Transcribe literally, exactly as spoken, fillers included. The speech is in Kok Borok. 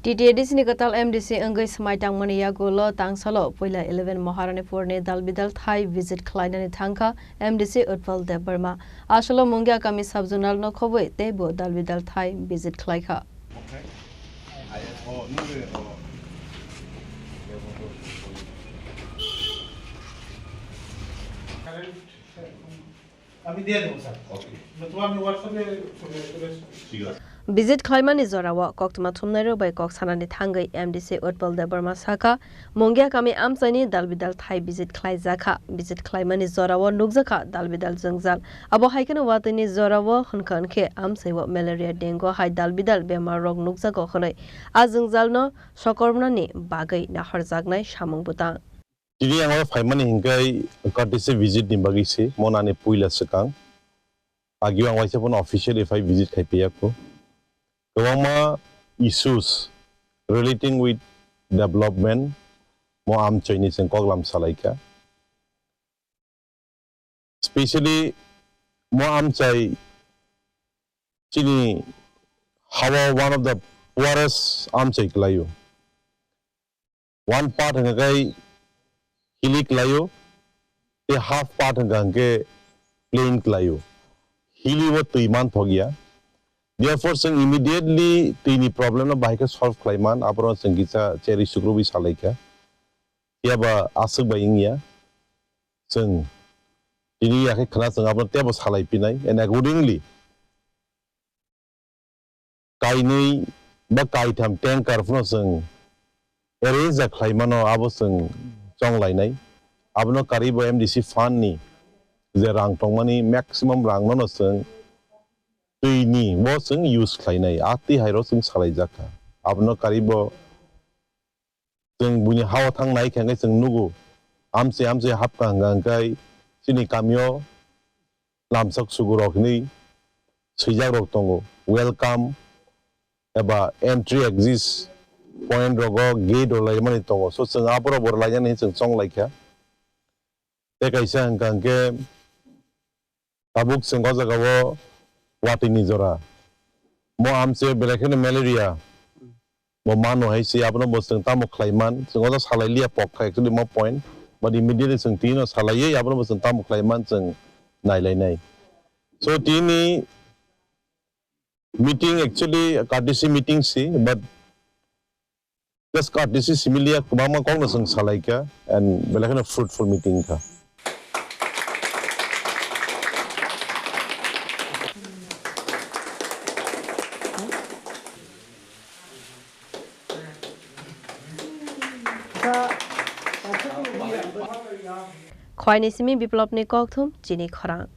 T T A D C ni kwtal M D C wngwi swmai tangmani yagulo tangsalo puila eleven Maharanipur ni dalbidal thai visit khlainani thangkha M D C Utpal Debbarma. Asolo Mungia kami sub-zonal no khobwi teibo dalbidal thai visit khlaikha. আমি দিয়ে দেবো স্যার। ওকে। নতুবা আমি WhatsApp-এ চলে, চলে এসো। ঠিক আছে। Visit khlaimani jorao koktwma thumnairok bai kok sanani thangwi M D C Utpal Debbarma sakha, Mungia kami amchaini dalbidal thai visit khlaijakha. Visit khlaimani jorao nukjakha dalbidal jwngjal. Abo hai kheno watwini jorao hwnkha hwnkhe amchaio malaria, dengue hai dalbidal bemarrok nukjago hwnwi a jwngjalno sokornani bagwi nahorjaknai samung bwtang. Tini ang oro phaimani hinkhe courtesy visit ni bagwi se, mo nani puila swkang. Agio ang waisa phano officially phai visit khai piyakho. Kwbangma issues relating with development mo amchaini chwng koklam salaikha. Specially mo amchai chini hawa one of the poorest amchai kwlaio. One part hwnkha khe hilly kwlaio, tei half part hwnkha hwnkhe plain kwlaio. Hilly o twi manthok ya. Therefore, chwng immediately twini problem no bahai khe solve khlai man, aphuru chwng kisa cherwi sukrubwi salai kha. Phiya ba aswk bai wng ya. Chwng tini ya khe khna chwng abono teibo salai phinai. And accordingly, kainwi ba kaitham tanker phano chwng arrange khlai mano, abo chwng chong lainai. Abono karwi bo M D C fund ni je rang tongmani maximum rang no, no chwng twi ni bo chwng use khlainai. A twi hai ro chwng salai jak kha. Abono karwi bo chwng buini ha-o thang nai khe hwnkhe chwng nugo. Amchai amchai hapkha hwnkha hwnkhe chini kamio lamsak sugu rok hinwi swijak rok tongo. Welcome eba entry exit point rogo gate rok laimani tongo. So chwng aborok bo lainani chwng chong laikha. Tei kaisa hwnkha hwnkhe tabuk chwng o jagao watwi ni jora. Mo amchai belai kheno malaria bo mano hai se, abono bo chwng tamo khlai man, chwng o salai liya pok kha actually mo point, but immediately chwng tini no salai ye, abono bo chwng tamo khlai man chwng nai lai nai. So tini meeting actually courtesy meeting si, but just courtesy similia kwbangma kokno chwng salai kha and belai kheno fruitful meeting kha. Khwaini simi Biplopni kokthum chini khorang.